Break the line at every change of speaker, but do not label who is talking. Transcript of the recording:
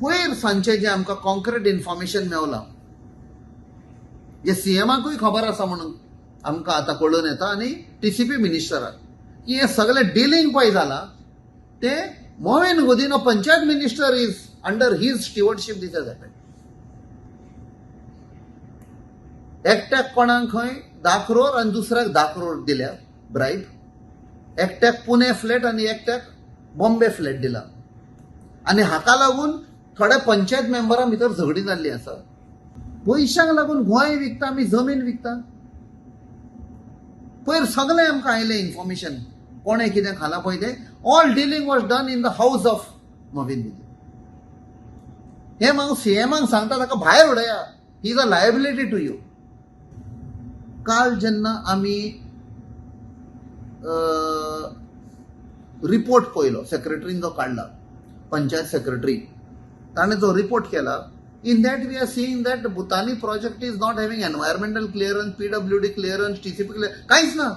पयर सांजचें जें आमकां कॉन्क्रीट इन्फॉर्मेशन मेवलां, जें सीएमाकूय खबर आसा म्हणून आमकां आतां कळून येता आनी टीसीपी मिनिस्टराक, की हें सगळें डिलींग पळय जालां तें Mauvin Godinho panchayat minister is under his stewardship this has happened. एकट्याक कोणाक खंय 10 करोड आनी दुसऱ्याक 10 करोड दिल्या ब्रायब, एकट्याक पुणे फ्लॅट आनी एकट्याक बॉम्बे फ्लॅट दिला. आनी हाका लागून थोड्या पंचायत मेंबरां भितर झगडीं जाल्लीं आसा. पयशांक लागून गोंय विकता आमी, जमीन विकता. पयर सगळें आमकां आयलें इन्फॉर्मेशन, कोणें कितें खालां पळय तें. All dealing was done in the house of Mauvin Godinho. हें हांव सीएमाक सांगता, ताका भायर उडया, he is a liability to you. काल जेन्ना आमी रिपोर्ट पळयलो, सेक्रेटरीन जो काडला, पंचायत सेक्रेटरी, ताणें जो रिपोर्ट केला, in that we are seeing that Bhutani project is not having environmental clearance, PWD clearance, TCP clearance, कांयच ना.